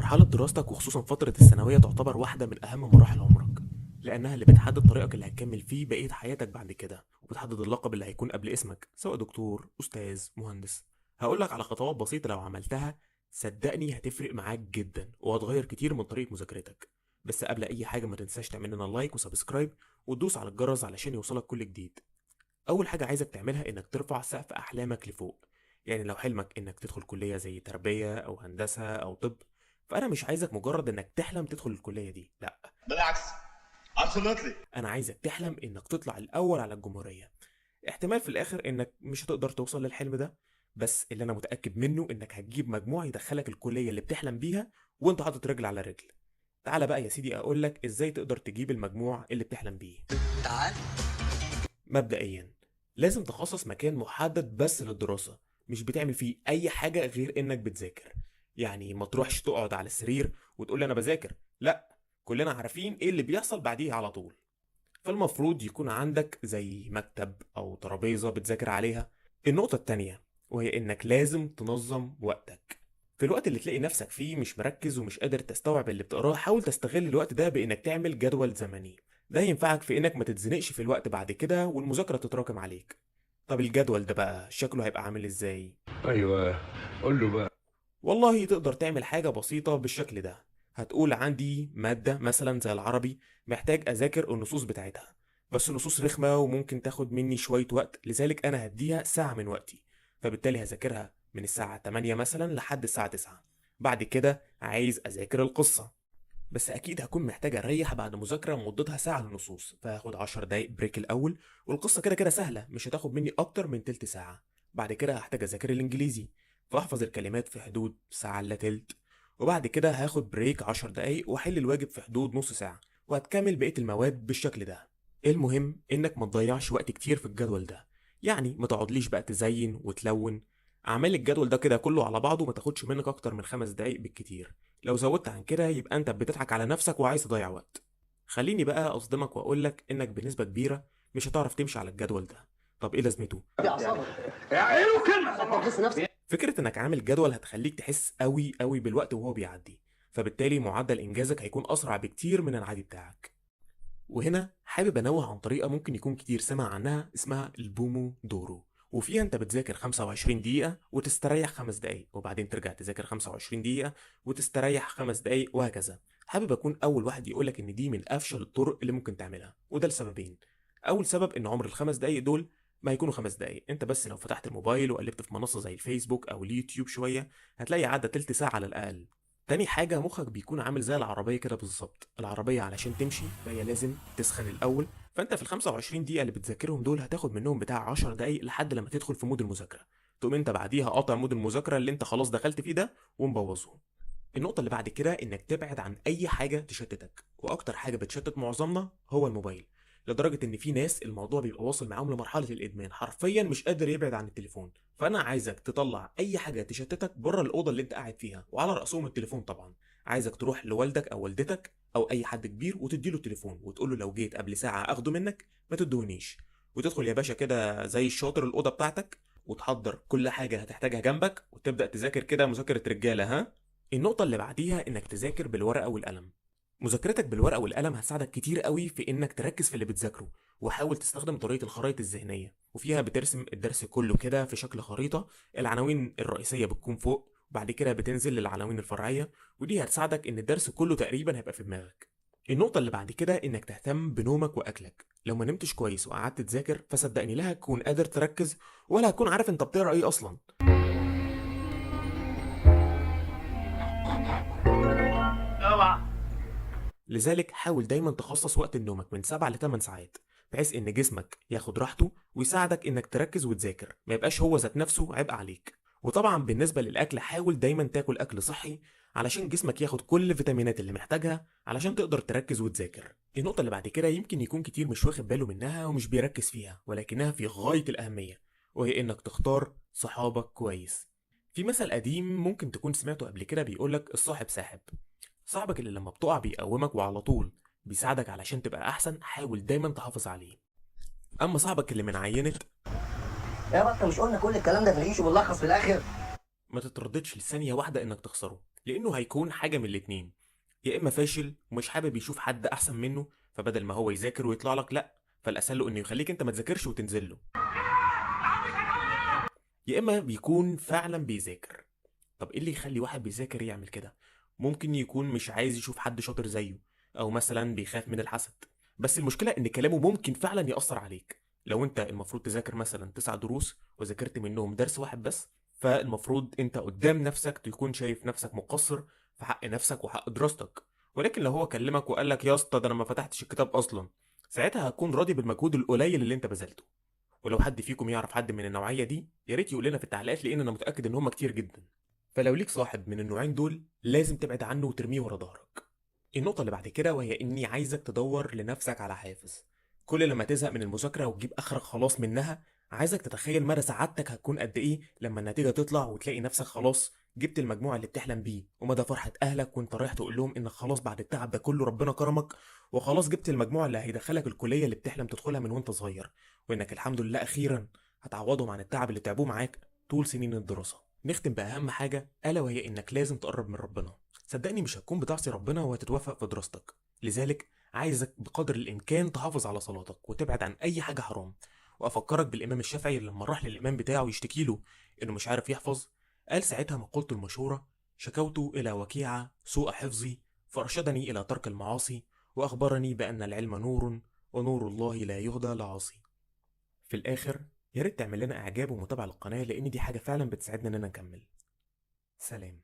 مرحلة دراستك وخصوصا فترة الثانوية تعتبر واحدة من أهم مراحل عمرك، لأنها اللي بتحدد طريقك اللي هتكمل فيه بقية حياتك بعد كده، وبتحدد اللقب اللي هيكون قبل اسمك، سواء دكتور، أستاذ، مهندس. هقولك على خطوات بسيطة لو عملتها صدقني هتفرق معاك جدا وهتغير كتير من طريقة مذاكرتك. بس قبل أي حاجة ما تنساش تعمل لنا like و subscribe وتدوس على الجرس علشان يوصلك كل جديد. أول حاجة عايزك تعملها إنك ترفع سقف أحلامك لفوق. يعني لو حلمك إنك تدخل كلية زي تربية أو هندسة أو طب، فأنا مش عايزك مجرد إنك تحلم تدخل الكلية دي، لأ بالعكس، absolutely. أنا عايزك تحلم إنك تطلع الأول على الجمهورية. احتمال في الآخر إنك مش هتقدر توصل للحلم ده، بس اللي أنا متأكد منه إنك هتجيب مجموع يدخلك الكلية اللي بتحلم بيها وإنت حاطط رجل على رجل. تعالى بقى يا سيدي أقولك إزاي تقدر تجيب المجموع اللي بتحلم بيه. تعال. مبدئيا لازم تخصص مكان محدد بس للدراسة، مش بتعمل فيه أي حاجة غير إنك بتذاكر. يعني ما تروحش تقعد على السرير وتقول أنا بذاكر، لا، كلنا عارفين إيه اللي بيحصل بعديها على طول. فالمفروض يكون عندك زي مكتب أو ترابيزة بتذاكر عليها. النقطة التانية وهي إنك لازم تنظم وقتك. في الوقت اللي تلاقي نفسك فيه مش مركز ومش قادر تستوعب اللي بتقراه، حاول تستغل الوقت ده بإنك تعمل جدول زمني. ده ينفعك في إنك ما تتزنقش في الوقت بعد كده والمذاكرة تتراكم عليك. طب الجدول ده بقى شكله هيبقى عامل إزاي؟ أيوة، قول له بقى. والله تقدر تعمل حاجة بسيطة بالشكل ده. هتقول عندي مادة مثلا زي العربي محتاج أذاكر النصوص بتاعتها، بس النصوص رخمة وممكن تاخد مني شوية وقت، لذلك أنا هديها ساعة من وقتي، فبالتالي هذاكرها من الساعة 8 مثلا لحد الساعة 9. بعد كده عايز أذاكر القصة، بس أكيد هكون محتاج أريح بعد مذاكرة مدتها ساعة للنصوص، فهاخد 10 دقايق break الأول، والقصة كده كده سهلة مش هتاخد مني أكتر من تلت ساعة. بعد كده هحتاج أذاكر الإنجليزي، فأحفظ الكلمات في حدود ساعة إلا تلت، وبعد كده هاخد break 10 دقايق وأحل الواجب في حدود نص ساعة، وهتكمل بقية المواد بالشكل ده. المهم إنك ما تضيعش وقت كتير في الجدول ده، يعني ما تقعدليش بقى تزين وتلون. أعمال الجدول ده كده كله على بعضه ما تاخدش منك أكتر من 5 دقايق بالكتير. لو زودت عن كده يبقى أنت بتضحك على نفسك وعايز تضيع وقت. خليني بقى أصدمك وأقولك إنك بنسبة كبيرة مش هتعرف تمشي على الجدول ده. طب إيه لازمته؟ فكرة إنك عامل جدول هتخليك تحس قوي قوي بالوقت وهو بيعدي، فبالتالي معدل إنجازك هيكون أسرع بكتير من العادي بتاعك. وهنا حابب أنوه عن طريقة ممكن يكون كتير سمع عنها اسمها البومو دورو، وفيها أنت بتذاكر 25 دقيقة وتستريح 5 دقايق، وبعدين ترجع تذاكر 25 دقيقة وتستريح 5 دقايق وهكذا. حابب أكون أول واحد يقولك إن دي من أفشل الطرق اللي ممكن تعملها، وده لسببين. أول سبب إن عمر ال5 دقايق دول ما هيكونوا 5 دقايق، انت بس لو فتحت الموبايل وقلبت في منصة زي الفيسبوك او اليوتيوب شوية هتلاقي عدى تلت ساعة على الأقل. تاني حاجة، مخك بيكون عامل زي العربية كده بالظبط. العربية علشان تمشي فهي لازم تسخن الأول، فانت في الخمسة وعشرين دقيقة اللي بتذاكرهم دول هتاخد منهم بتاع 10 دقايق لحد لما تدخل في mood المذاكرة، تقوم انت بعديها قاطع mood المذاكرة اللي انت خلاص دخلت فيه ده ومبوظه. النقطة اللي بعد كده انك تبعد عن أي حاجة تشتتك، وأكتر حاجة بتشتت معظمنا هو الموبايل، لدرجة إن في ناس الموضوع بيبقى واصل معاهم لمرحلة الإدمان، حرفياً مش قادر يبعد عن التليفون. فأنا عايزك تطلع أي حاجة تشتتك بره الأوضة اللي أنت قاعد فيها، وعلى رأسهم التليفون طبعاً. عايزك تروح لوالدك أو والدتك أو أي حد كبير وتديله التليفون وتقول له لو جيت قبل ساعة أخده منك ما تدهونيش، وتدخل يا باشا كده زي الشاطر الأوضة بتاعتك وتحضر كل حاجة هتحتاجها جنبك وتبدأ تذاكر كده مذاكرة رجالة. ها؟ النقطة اللي بعديها إنك تذاكر بالورقة والقلم. مذاكرتك بالورقة والقلم هتساعدك كتير قوي في إنك تركز في اللي بتذاكره، وحاول تستخدم طريقة الخرائط الذهنية، وفيها بترسم الدرس كله كده في شكل خريطة، العناوين الرئيسية بتكون فوق وبعد كده بتنزل للعناوين الفرعية، ودي هتساعدك إن الدرس كله تقريبا هيبقى في دماغك. النقطة اللي بعد كده إنك تهتم بنومك وأكلك. لو ما نمتش كويس وقعدت تذاكر فصدقني لا هتكون قادر تركز ولا هتكون عارف أنت بتقرأ إيه أصلا. لذلك حاول دايما تخصص وقت لنومك من 7 ل 8 ساعات، بحيث ان جسمك ياخد راحته ويساعدك انك تركز وتذاكر، ما يبقاش هو ذات نفسه عبء عليك. وطبعا بالنسبة للأكل حاول دايما تاكل أكل صحي علشان جسمك ياخد كل الفيتامينات اللي محتاجها علشان تقدر تركز وتذاكر. النقطة اللي بعد كده يمكن يكون كتير مش واخد باله منها ومش بيركز فيها، ولكنها في غاية الأهمية، وهي انك تختار صحابك كويس. في مثل قديم ممكن تكون سمعته قبل كده بيقولك الصاحب ساحب. صاحبك اللي لما بتقع بيقومك وعلى طول بيساعدك علشان تبقى أحسن، حاول دايما تحافظ عليه. أما صاحبك اللي من عينة يا بطة مش قلنا كل الكلام ده في العيش وبنلخص في الآخر، ما تترددش لثانية واحدة إنك تخسره. لانه هيكون حاجة من الاتنين، يا اما فاشل ومش حابب يشوف حد احسن منه، فبدل ما هو يذاكر ويطلع لك لا، فالاسهل له انه يخليك انت ما تذاكرش وتنزل له، يا اما بيكون فعلا بيذاكر. طب ايه اللي يخلي واحد بيذاكر يعمل كده؟ ممكن يكون مش عايز يشوف حد شاطر زيه، او مثلا بيخاف من الحسد. بس المشكلة ان كلامه ممكن فعلا يأثر عليك. لو انت المفروض تذاكر مثلا 9 دروس وذاكرت منهم درس واحد بس، فالمفروض انت قدام نفسك تكون شايف نفسك مقصر في حق نفسك وحق دراستك. ولكن لو هو كلمك وقال لك يا اسطى ده انا ما فتحتش الكتاب اصلا، ساعتها هتكون راضي بالمجهود القليل اللي انت بذلته. ولو حد فيكم يعرف حد من النوعية دي يا ريت يقول لنا في التعليقات، لان انا متاكد ان هم كتير جدا. فلو ليك صاحب من النوعين دول لازم تبعد عنه وترميه ورا ظهرك. النقطة اللي بعد كده وهي اني عايزك تدور لنفسك على حافز. كل لما تزهق من المذاكرة وتجيب اخرك خلاص منها، عايزك تتخيل مدى سعادتك هتكون قد ايه لما النتيجة تطلع وتلاقي نفسك خلاص جبت المجموع اللي بتحلم بيه، ومدى فرحة اهلك وانت رايح تقول لهم انك خلاص بعد التعب ده كله ربنا كرمك وخلاص جبت المجموع اللي هيدخلك الكلية اللي بتحلم تدخلها من وانت صغير، وانك الحمد لله اخيرا هتعوضهم عن التعب اللي تعبوه معاك طول سنين الدراسة. نختم بأهم حاجة، ألا وهي إنك لازم تقرب من ربنا. صدقني مش هتكون بتعصي ربنا وهتتوفق في دراستك، لذلك عايزك بقدر الإمكان تحافظ على صلاتك وتبعد عن أي حاجة حرام. وأفكرك بالإمام الشافعي لما راح للإمام بتاعه يشتكي له إنه مش عارف يحفظ، قال ساعتها مقولته المشهورة: شكوت إلى وكيع سوء حفظي فأرشدني إلى ترك المعاصي وأخبرني بأن العلم نور ونور الله لا يهدى لعاصي. في الآخر يا ريت تعمل لنا إعجاب ومتابعة للقناة، لأن دي حاجة فعلا بتساعدنا إننا نكمل. سلام.